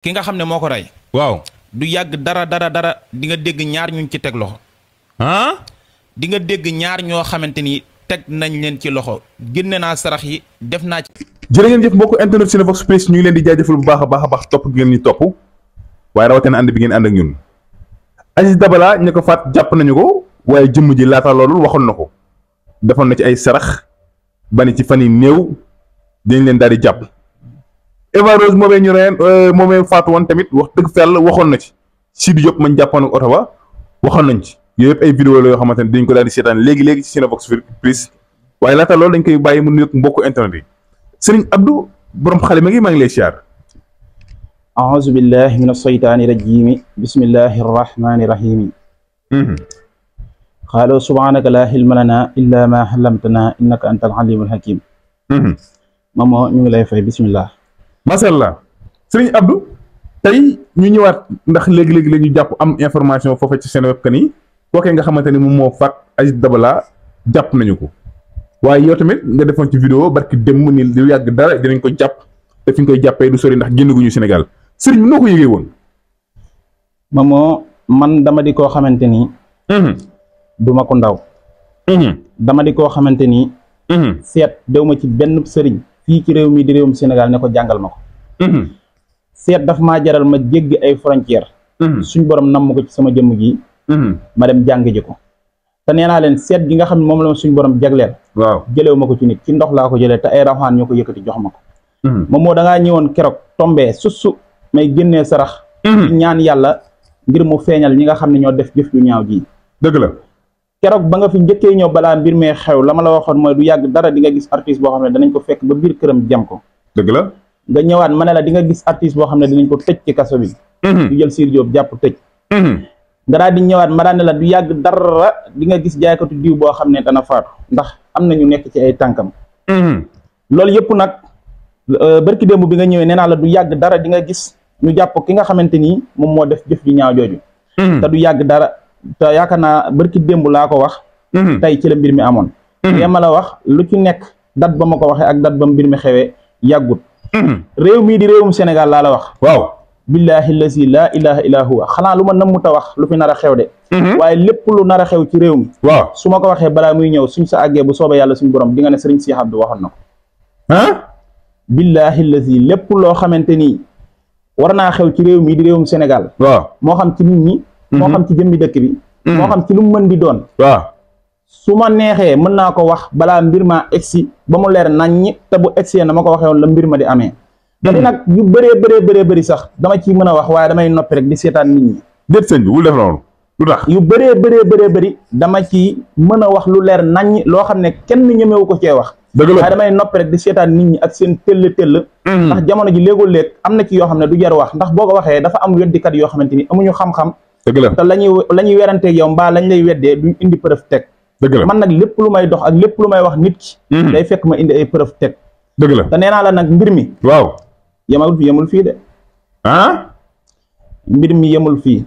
ki nga xam ne moo ko rey. waaw du yàgg dara di nga dégg ñaar ñu ci teg loxo. ah. di nga dégg ñaar ñoo xamante ni teg nañ leen ci loxo génne naa sarax yi def naa ci. jërë ngeen jëf mbokku internet Cinevox Plus ñu ngi leen di jaajëfal bu baax a baax topp ngeen ñu topp waaye rawatina ànd bi ngeen ànd ak ñun. Aziz Dabala ñu ko faat jàpp nañu ko waaye jëmm ji laata loolu waxoon na ko defoon na ci ay sarax bani ci fan yi néew dañ leen daal di jàpp. Eva Rose moomee ñu reen moomee faatu woon tamit wax dëgg fa yàlla waxoon na ci Sidi Diop mañ jàppoon ak oto ba waxoon nañ ci yooyu yëpp ay vidéo la yoo xamante ne dañ ko daal di seetaan léegi ci Cinevox Plus waaye laata loolu dañ koy bàyyi mu nuyoog mbokku internet yi Serigne Abdou borom xalima gi maa ngi lay siyaar. a'uuzu billahi min as-saytaani rajiim bismillahi rahmaani rahiim. qaalu subhaanaka laa ilma lanaa illaa maa 'allamtanaa innaka antal aliimul hakiim. Mamoo ñu ngi lay fay bismillah. macha allah Serigne Abdou tey ñu ñëwaat ndax léegi-léegi la ñu jàpp am information foofu ci seen web kan yi kookee nga xamante ni moom moo faat Aziz Dabala jàpp nañu ko waaye yow tamit nga defoon ci vidéo barki dem ni lu yàgg dara dinañ ko jàpp te fi ñu koy jàppee du sori ndax génnaguñu Sénégal Serigne bi noo ko yëgee woon. Mamoo man dama di koo xamante ni. duma ko ndaw. dama di koo xamante ni. seet dew ma ci benn sëriñ. fii ci réew mi di réewum Sénégal ne ko jàngal ma ko. seet daf maa jaral ma jéggi ay frontière suñ borom namm ko ci sama jëmm gi. ma dem jàng ji ko. te nee naa leen seet gi nga xam ne moom la suñ borom jagleel. waaw jëlew ma ko ci nit ci ndox laa ko jëlee te ay raxaan ñoo ko yëkkati jox ma ko. moom moo da ngaa ñëwoon keroog tombee sussu may génnee sarax. ñaan yàlla ngir mu feeñal ñi nga xam ne ñoo def jëf ju ñaaw ji. dëgg la. keroog ba nga fi njëkkee ñëw balaa mbir mee xew la ma la waxoon mooy du yàgg dara di nga gis artiste boo xam ne danañ ko fekk ba biir këram jam ko. dëgg la. nga ñëwaat ma ne la di nga gis artiste boo xam ne dinañ ko tëj ci kaso bi. du jël Sidy Diop jàpp tëj. nga daal di ñëwaat ma daan ne la du yàgg dara di nga gis jaaykatu diw boo xam ne dana faatu ndax am na ñu nekk ci ay tànkam. loolu yëpp nag barki démb bi nga ñëwee nee naa la du yàgg dara di nga gis ñu jàpp ki nga xamante ni moom moo def jëf ju ñaaw jooju. te du yàgg dara. te yaakaar naa barki démb laa ko wax. tey ci la mbir mi amoon. li ma la wax lu ci nekk dat ba ma ko waxee ak dat ba mbir mi xewee yàggut. réew mii di réewum Sénégal laa la wax. waaw. billahi lazi laa ilaha illa huwa xanaa lu ma nammut a wax lu fi nar a xew de. waaye lépp lu nar a xew ci réew mi. waaw su ma ko waxee balaa muy ñëw suñ sa àggee bu soobee yàlla suñ borom di nga ne Serigne Cheikh Abdou waxoon na ko. billahi lazi lépp loo xamante ni war naa xew ci réew mii di réewum Sénégal. waaw moo xam ci nit ñi. moo xam ci jëmmi dëkk bi. moo xam ci lu mu mën di doon. waaw su ma neexee mën naa ko wax balaa mbir ma egsi ba mu leer naññ te bu egsee na ma ko waxee woon la mbir ma di amee. te nag yu bëree bëri sax dama ciy mën a wax waaye damay noppi rek di seetaan nit ñi. déet sëñ bi wul def loolu lu tax. yu bëree bëri dama ci mën a wax lu leer naññ loo xam ne kenn ñemewu ko cee wax. dëgg la waaye damay noppi rek di seetaan nit ñi ak seen tëll. ndax jamono ji léegoo-léeg am na ci yoo xam ne du jar wax ndax boo ko waxee dafa am weddikat yoo xamante ni amuñu xam-xam. dëgg la te la ñuy weranteeg yow mbaa lañ lay weddee duñ indi preuve teg. dëgg la man nag lépp lu may dox ak lépp lu may wax nit ki. day fekk ma indi ay preuve teg. dëgg la te nee naa la nag mbir mi. waaw yemul fii de. mbir mi yemul fii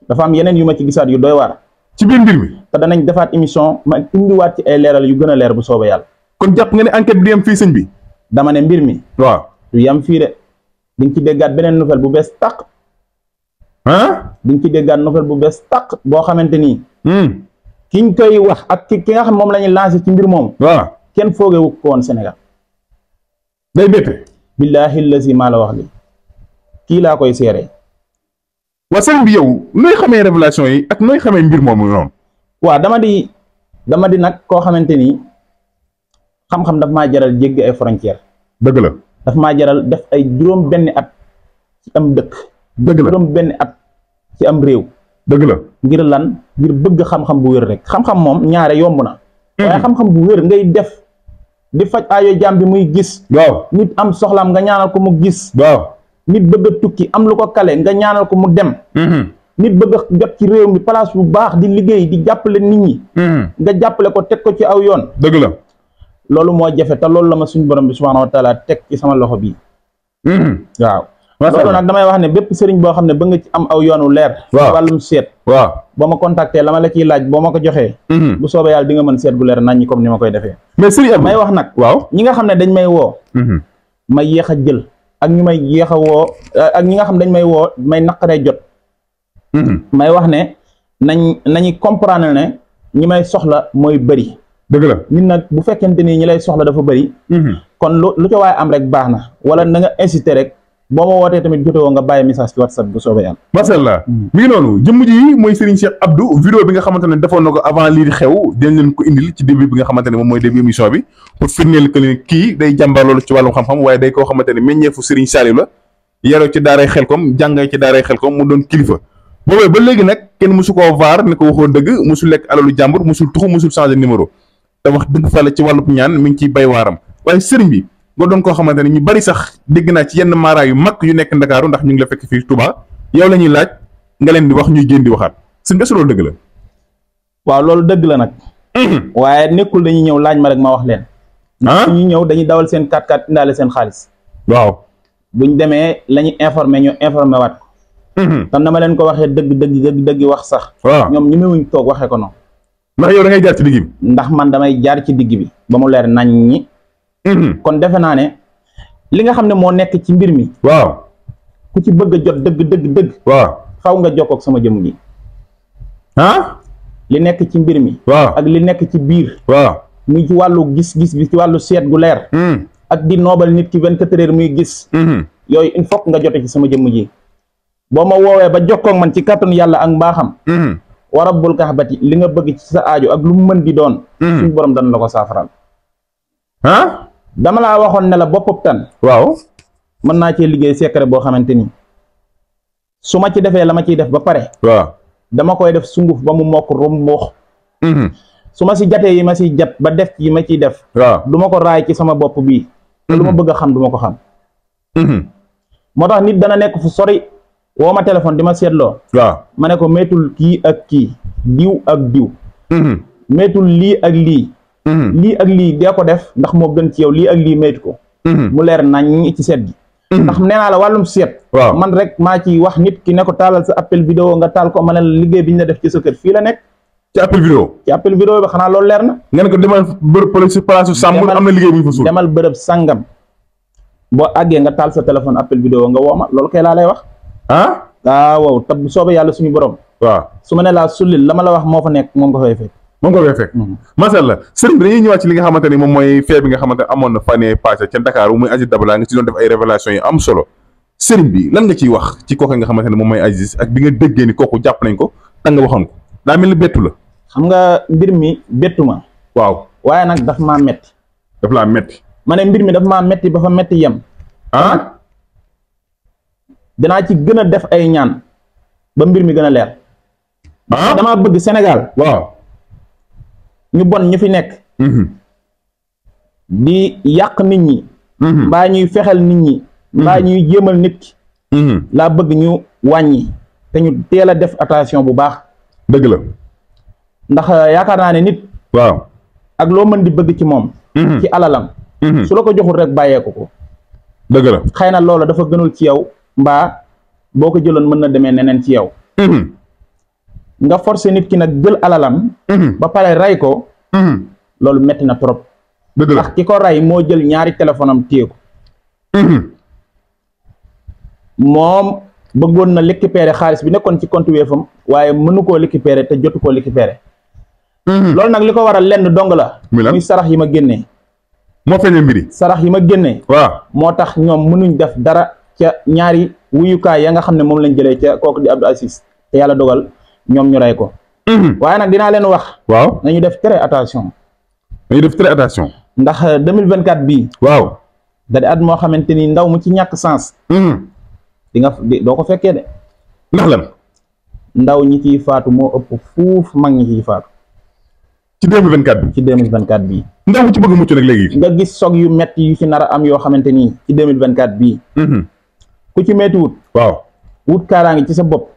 dafa am yeneen yu ma ci gisaat yu doy waar. ci biir mbir mi. te danañ defaat émission ma indiwaat ci ay leeral yu gën a leer bu soobee yàlla. kon jàpp nga ne enquête bi du yem fii sëñ bi. dama ne mbir mi. waaw du yem fii de. di nga ci déggaat beneen nouvelle bu bees tàq. di nga ci déggaat nouvelle bu bees tàq boo xamante ni. kiñ koy wax ak ki nga xam moom la ñuy lancé ci mbir moom. waaw kenn foogewu ko woon Sénégal. day bette. billahi lazi maa la wax li kii laa koy seeree. waa sëñ bi yow nooy xamee révélation yi ak nooy xamee mbir moomu noonu. waaw dama di nag koo xamante ni xam-xam daf maa jaral jéggi ay frontière. dëgg la. daf maa jaral def ay juróom benni at ci am dëkk. dëgg la juróom benni at ci am réew. dëgg la. ngir lan ngir bëgg xam-xam bu wér rek xam-xam moom ñaare yomb na. waaye xam-xam bu wér ngay def di faj aayo jaam bi muy gis. waaw nit am soxlaam nga ñaanal ko mu gis. waaw nit bëgg a tukki am lu ko kale nga ñaanal ko mu dem. nit bëgg a jot ci réew mi place bu baax di liggéey di jàppale nit ñi. nga jàppale ko teg ko ci aw yoon. dëgg la. loolu moo jafe te loolu la ma suñu borom bi subhaanahu wa taala teg ci sama loxo bii. waaw. loolu nag damay wax ne bépp sëriñ boo xam ne ba nga ci am aw yoonu leer. waaw wàllum seet. waaw boo ma contacté la ma la ciy laaj boo ma ko joxee. bu soobee yàlla di nga mën seet gu leer nañ ñi comme ni ma koy defee. mais sëriñ may wax nag. waaw ñi nga xam ne dañ may woo. ma yéex a jël ak ñu may yéex a woo ak ñi nga xam dañ may woo may naqaree jot. may wax ne nañu comprendre ne ñi may soxla mooy bëri. dëgg la nit nag bu fekkente ni ñi lay soxla dafa bëri. kon lu ca waaye am rek baax na wala na nga inciter rek boo ma wootee tamit jotewoo nga bàyyi message ci WhatsApp bu soobee yàlla. macha allah mi ngi noonu jëmm ji mooy Serigne Cheikh Abdou vidéo bi nga xamante ne defoon na ko avant lii di xew dinañ leen ko indil ci début bi nga xamante ne moom mooy début émission bi pour firndeel que ne kii day jàmbar loolu ci wàllum xam-xam waaye day koo xamante ne meññeefu Serigne Saliou la yaroo ci daaray Xelkom jàngee ci daaray Xelkom mu doon kilifa boobee ba léegi nag kenn musu koo vaar ne ko waxoo dëgg musul lekk alalu jàmbur musul tuxu musul changer numéro te wax dëgg fa la ci wàllub ñaan mi ngi ciy bay waaram waaye sëriñ bi nga doon koo xamante ne ñu bari sax dégg naa ci yenn maara yu mag yu nekk Ndakaaru ndax ñu ngi la fekk fii Touba yow la ñuy laaj nga leen di wax ñuy génn di waxaat sëñ bi loolu dëgg la. waaw loolu dëgg la nag. waaye nekkul dañuy ñëw laaj ma rek ma wax leen. ah ñu ñëw dañuy dawal seen 4x4 indaale seen xaalis. waaw. buñ demee la ñuy informé ñu informé waat ko. tam dama leen ko waxee dëgg wax sax. waaw ñoom ñu newuñ toog waxee ko noonu. ndax yow da ngay jaar ci digg bi. ndax man damay jaar ci digg bi ba mu leer nañ ñi. kon defe naa ne li nga xam ne moo nekk ci mbir mi. waaw. ku ci bëgg a jot dëgg. waaw. faw nga jokkoo ak sama jëmm ji. ah. li nekk ci mbir mi. waaw ak li nekk ci biir. waaw. muy ci wàllu gis-gis bi ci wàllu seet gu leer. ak di noobal nit ki 24 heures muy gis. yooyu il faut nga jote ci sama jëmm ji. boo ma woowee ba jokkoo ak man ci kàttanu yàlla ak mbaaxam. wa rabbul kaxbati li nga bëgg ci sa aajo ak lu mu mën di doon. suñu borom dana la ko saafaral. ah. dama laa waxoon ne la boppam tan. waaw. mën naa cee liggéey secret boo xamante ni su ma ci defee la ma ciy def ba pare. waaw. dama koy def sunguf ba mu mokk rumbux. su ma si jatee yi ma siy jat ba def ci yi ma ciy def. waaw du ma ko raay ci sama bopp bii. te lu ma bëgg a xam du ma ko xam. moo tax nit dana nekk fu sori woo ma téléphone di ma seetloo. waaw ma ne ko méetul kii ak kii diw ak diw. méetul lii ak lii. lii ak lii dee ko def ndax moo gën ci yow lii ak lii méytu ko. mu leer nañ ci seet gi. ndax nee naa la wàllum seet. waaw man rek maa ci wax nit ki ne ko taalal sa appel vidéo nga taal ko ma ne la liggéey bi ñu la def ci sa kër fii la nekk. ci appel vidéo. ci appel vidéo bi xanaa loolu leer na. nga ne ko demal bërëb police place sàmm am na liggéey bu ñu fa suul. demal bërëb sàngam boo àggee nga taal sa téléphone appel vidéo nga woo ma loolu kay laa lay wax. ah. waaw te bu soobee yàlla suñu borom. waaw su ma ne laa sullil la ma la wax moo fa nekk moom nga fay fekk. moom nga koy fekk. macha allah sëriñ bi dañuy ñëwaat ci li nga xamante ni moom mooy fee bi nga xamante ne amoon na fan yii passé ca Dakar muy Aziz Dabala nga ci doon def ay révélation yu am solo sëriñ bi lan nga ciy wax ci kooku nga xamante ne moom mooy Aziz ak bi nga déggee ni kooku jàpp nañ ko tàng nga waxoon ko daa mel ni bettu la. xam nga mbir mi bettu ma. waaw waaye nag daf maa metti. daf laa metti. ma ne mbir mi daf maa metti ba fa metti yem. ah. dinaa ci gën a def ay ñaan ba mbir mi gën a leer. ah damaa bëgg Sénégal. waaw. ñu bon ñu fi nekk. di yàq nit ñi. mbaa ñuy fexel nit ñi. mbaa ñuy jéemal nit ki. laa bëgg ñu wàññi te ñu teel a def attention bu baax. dëgg la. ndax yaakaar naa ne nit. waaw. ak loo mën di bëgg ci moom. ci alalam. su la ko joxul rek bàyyeeku ko. dëgg la. xëy na loola dafa gënul ci yow mbaa boo ko jëloon mën na demee neneen ci yow. nga forcé nit ki nag jël alalam. ba pare ray ko. loolu metti na trop. dëgg la ndax ki ko ray moo jël ñaari téléphone am téye ko. moom bëggoon na récupérer xaalis bi nekkoon ci compte Wave-am waaye mënu koo récupérer te jotu koo récupérer. loolu nag li ko waral lenn dong la. muy sarax yi ma génnee. moo feeñee mbiri. sarax yi ma génnee. waaw moo tax ñoom mënuñ def dara ca ñaari wuyukaay ya nga xam ne moom lañ jëlee ca kooku di Abdou Aziz te yàlla dogal ñoom ñu rey ko. waaye nag dinaa leen wax. waaw nañu def très attention. nañu def très attention. ndax 2024 bii. waaw. da di at moo xamante ni ndaw mu ci ñàkk sens. di nga doo ko fekkee de. ndax lan. ndaw ñi ciy faatu moo ëpp fuuf mag ñi ciy faatu. ci 2024 bi. ci 2024 bii. ndaw ci bëgg mucc nag léegi. nga gis soog yu metti yu ci nar a am yoo xamante ni ci 2024 bii. ku ci metti wut. waaw wut kaaraange ci sa bopp.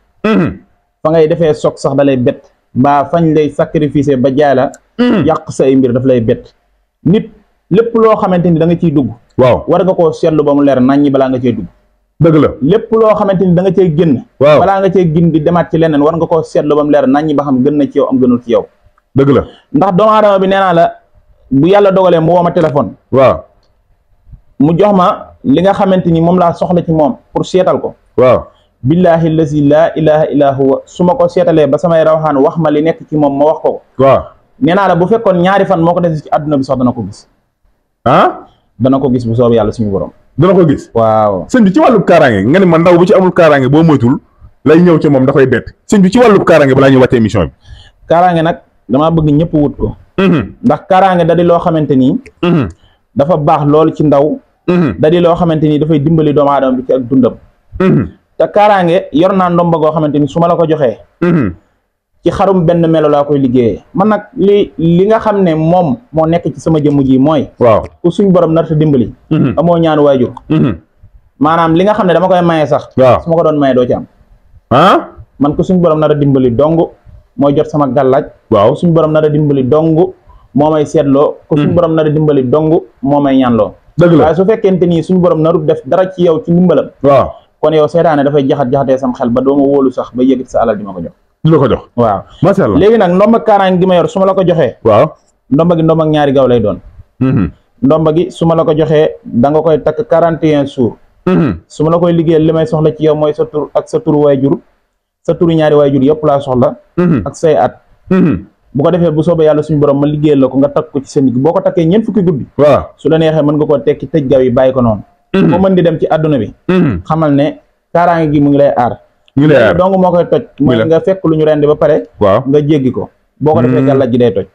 fa ngay defee soog sax da lay bett. mbaa fañ lay sacrificer ba jaay la. yàq sa ay mbir daf lay bett. nit lépp loo xamante ni da nga ciy dugg. waaw war nga koo seetlu ba mu leer nañ ñi balaa nga cee dugg. dëgg la. lépp loo xamante ni da nga cee génn. waaw balaa nga cee gin di demaat ci leneen war nga koo seetlu ba mu leer nañ ñi ba xam gën na ci yow am gënul ci yow. dëgg la. ndax doomu aadama bi nee naa la bu yàlla dogalee mu woo ma téléphone. waaw mu jox ma li nga xamante ni moom laa soxla ci moom pour seetal ko. waaw. billahi allazi laa ilaha illa huwa su ma ko seetalee ba samay rawxaan wax ma li nekk ci moom ma wax ko. waaw. nee naa la bu fekkoon ñaari fan moo ko des ci àdduna bi sax dana ko gis. dana ko gis bu soob yàlla suñu borom. dana ko gis. waaw sëñ bi ci wàllub kaaraange nga ne ma ndaw bu ci amul kaaraange boo moytul lay ñëw ci moom da koy bett sëñ bi ci wàllub kaaraange balaa ñuy wàccee émission bi. kaaraange nag damaa bëgg ñëpp wut ko. ndax kaaraange da di loo xamante ni. dafa baax loolu ci ndaw. da di loo xamante ni dafay dimbali doomu aadama bi ci ak dundam. te kaaraange yor naa ndomba goo xamante ni su ma la ko joxee. ci xarum benn melo laa koy liggéeyee man nag li nga xam ne moom moo nekk ci sama jëmm ji mooy. waaw ku suñ borom nar ta dimbali. amoo ñaan waajur. maanaam li nga xam ne dama koy maye sax. waaw su ma ko doon maye doo ci am. man ku suñ borom nar a dimbali dong mooy jot sama gàllaaj. waaw ku suñ borom nar a dimbali dong moo may seetloo. ku suñ borom nar a dimbali dong moo may ñaanloo. dëgg la waaye su fekkente ni suñ borom narut def dara ci yow ci ndimbalam. waaw kon yow seetaane dafay jaxatee sam xel ba doo ma wóolu sax ba yëgati sa alal di ma ko jox. du la ko jox. waaw macha allah léegi nag ndomba kaaraange gi ma yor su ma la ko joxee. waaw ndomba gi ndomba ñaari gaw lay doon. ndomba gi su ma la ko joxee da nga koy takk 41 jours. su ma la koy liggéeyal li may soxla ci yow mooy sa tur ak sa turu waajur sa turu ñaari waajur yëpp laa soxla. ak say at. bu ko defee bu soobee yàlla suñu borom ma liggéeyal la ko nga takk ko ci sa ndigg boo ko takkee ñeent fukki guddi. waaw su la neexee mën nga koo tekki tëj gaw yi bàyyi ko noonu. boo mën di dem ci àdduna bi. xamal ne kaaraange gi mu ngi lay aar. ñu lay aar donc moo koy toj. mooy nga fekk lu ñu rendi ba pare. waaw nga jéggi ko. boo ko defee gàllaaj gi day toj.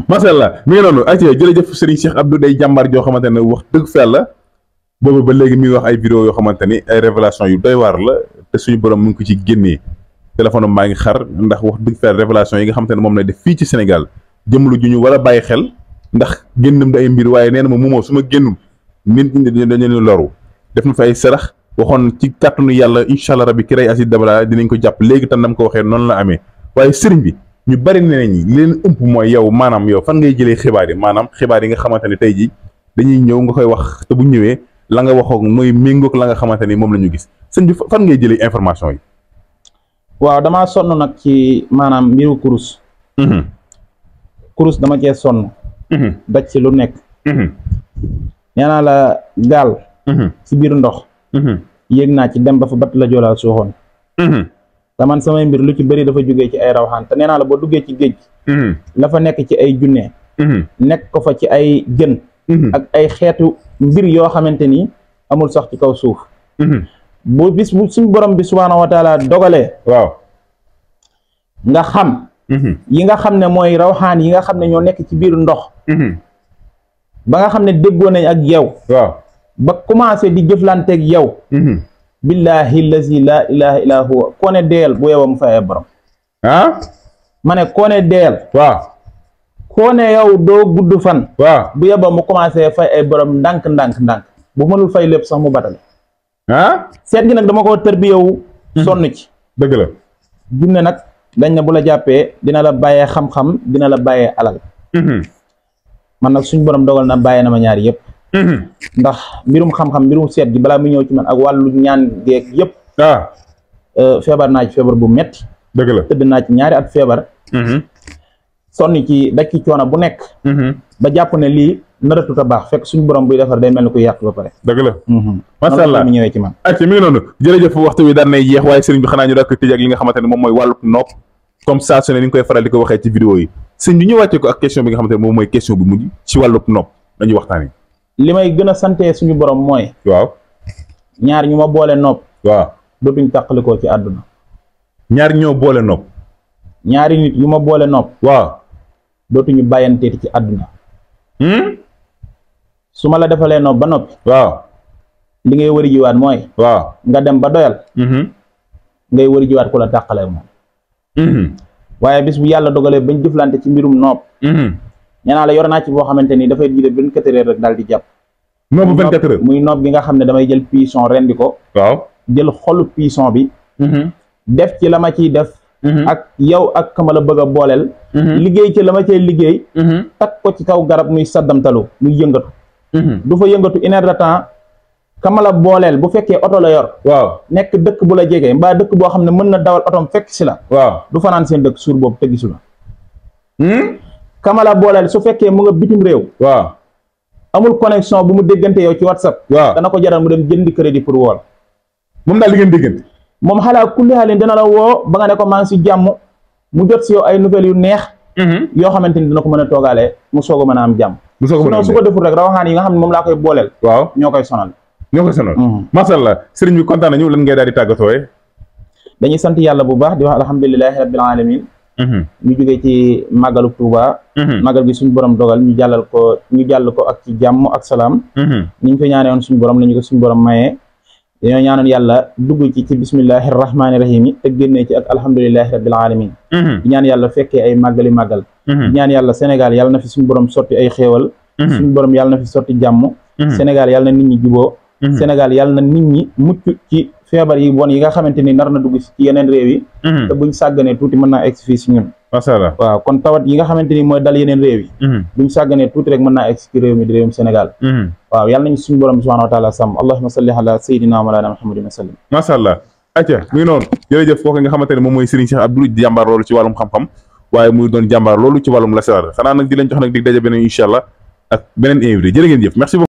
macha allah mi ngi noonu ayca jërëjëf Serigne Cheikh Abdou day jàmbaar joo xamante ne wax dëgg fa yàlla boobu ba léegi mi ngi wax ay vidéo yoo xamante ni ay révélation yu doy waar la te suñu borom mu ngi ko ci génnee téléphone am maa ngi xar ndax wax dëgg fa yàlla révélation yi nga xamante ne moom lay def fii ci Sénégal jëmlu ju ñu war a bàyyi xel ndax génnam da ay mbir waaye nee na ma moomoo su ma génnul nit ñi dañu loru def na fa ay sarax waxoon ci kàttanu yàlla incha allah rabbi ki rey Aziz Dabala dinañ ko jàpp léegi tan nam ko waxee noonu la amee waaye sëriñ bi ñu bari ne nañ li leen ëmp mooy yow maanaam yow fan ngay jëlee xibaar yi maanaam xibaar yi nga xamante ne tey ji dañuy ñëw nga koy wax te bu ñëwee la nga waxoog mooy méngoog la nga xamante ni moom la ñu gis sëñ bi fan ngay jëlee information yi. waaw damaa sonn nag ci maanaam mbiru kurus. kurus dama cee sonn. daj ci lu nekk. nee naa la gaal. ci biir ndox. yéeg naa ci dem ba fa batt la joolaa suuxoon. te man samay mbir lu ci bëri dafa jógee ci ay rawxaan te nee naa la boo duggee ci géej. la fa nekk ci ay junne. nekk ko fa ci ay jën. ak ay xeetu mbir yoo xamante ni amul sax ci kaw suuf. bu bis bu suñ borom bi subhaanahu wa taala dogalee. waaw nga xam. yi nga xam ne mooy rawxaan yi nga xam ne ñoo nekk ci biir ndox. ba nga xam ne déggoo nañ ak yow. waaw ba commencé di jëflanteeg yow. billahi lazi laa ilaha illa huwa koo ne deel bu yow mu fay ay borom. ma ne koo ne deel. waaw koo ne yow doo gudd fan. waaw bu yeboo mu commencé fay ay borom ndànk bu mënul fay lépp sax mu batale. seet gi nag dama ko tërbiyewu sonn ci. dëgg la. junne nag dañ ne bu la jàppee dina la bàyyee xam-xam dina la bàyyee alal. man nag suñ borom dogal na bàyyee na ma ñaari yëpp. ndax mbirum xam-xam mbirum seet gi balaa mu ñëw ci man ak wàllu ñaan geeg yëpp. feebar naa ci feebar bu metti. dëgg la tëdd naa ci ñaari at feebar. sonn ci daj ci coono bu nekk. ba jàpp ne lii naratut a baax fekk suñu borom buy defar day mel ni kuy yàq ba pare. dëgg la. macha allah mu ñëwee ci man. ayca mi ngi noonu jërëjëf waxtu wi daan nay jeex waaye sëriñ bi xanaa ñu daal ko tëj ak li nga xamante ne moom mooy wàllu nopp comme ça su ne ni ñu koy faral di ko waxee ci vidéo yi sëñ bi ñu wàccee ko ak question bi nga xamante ne moom mooy question bu mujj ci wàllu nopp dañuy waxtaanee. li may gën a santee suñu borom mooy. waaw. ñaar ñu ma boole nopp. waaw dootuñ tàqalikoo ci àdduna. ñaar ñoo boole nopp. ñaari nit yu ma boole nopp. waaw. dootuñu bàyyanteeti ci àdduna. su ma la defalee nopp ba noppi. waaw. li ngay wëri jiwaat mooy. waaw nga dem ba doyal. ngay wëri jiwaat ku la tàqalee moom. waaye bis bu yàlla dogalee bañ jëflante ci mbirum nopp. nee naa la yor naa ci boo xamante ni dafay diire 24 heures rek daal di jàpp. noobu 24 heures muy nopp gi nga xam ne damay jël poisson rendi ko. waaw jël xolu poisson bi. def ci la ma ciy def. ak yow ak kama la bëgg a booleel. liggéey ci la ma cay liggéey. takk ko ci kaw garab muy saddamtalu muy yëngatu. du fa yëngatu une heure de temps kama la booleel bu fekkee oto la yor. waaw nekk dëkk bu la jege mbaa dëkk boo xam ne mën na dawal otom fekk si la. waaw du fanaan seen dëkk suur boobu te gisu la. kama la booleel su fekkee mu nga bitim réew. waaw amul connexion bu mu déggante yow ci WhatsApp. waaw dana ko jaral mu dem jëndi crédit pour wool. moom daal di ngeen déggante. moom xalaa kulli xaalin dana la woo ba nga ne ko maa ngi si jàmm mu jot si yow ay nouvelles yu neex. yoo xamante ni dina ko mën a toogaale mu soog a mën a am jàmm. mu soog a mën a am su ko deful rek rawaxaan yi nga xam ne moom laa koy booleel. waaw ñoo koy sonal. ñoo koy sonal. macha allah sëriñ bi kontaan nañu lan ngay daal di tàggatooyee. dañuy sant yàlla bu baax di wax alhamdulilahi rabbil alamin ñu jógee ci màggalu Touba. màggal gi suñu borom dogal ñu jàll ko ak ci jàmm ak salaam. ni ñu ko ñaanee woon suñu borom la ñu ko suñu borom mayee. dañoo ñaanoon yàlla dugg ci bismillahi rahmaani rahim yi te génnee ci ak alhamdulilahi rabbil alamin di ñaan yàlla fekkee ay màggali màggal. di ñaan yàlla Sénégal yàlla na fi suñu borom sotti ay xéewal. suñu borom yàlla na fi sotti jàmm. Sénégal yàlla na nit ñi juboo. Sénégal yàlla na nit ñi mucc ci feebar yi bon yi nga xamante ni nar na dugg ci yeneen réew yi. te buñ sàgganee tuuti mën naa egg fii si ñun. macha allah waaw kon tawat yi nga xamante ni mooy dal yeneen réew yi. buñ sàgganee tuuti rek mën naa egg ci réew mi di réewum Sénégal. waaw yàlla nañu suñu borom subhanahu wa taala sàmm allahumma salli ala sayyidina wa mawlana muhammadin wa sallim. macha allah acca muy noonu jërëjëf kooku nga xamante ne moom mooy Serigne Cheikh Abdou di jàmbaar loolu ci wàllum xam-xam waaye muy doon jàmbaar loolu ci wàllum lasaraar xanaa nag di leen jox nag dig daje beneen incha allah ak beneen invité jërë ngeen jëf merci beaucoup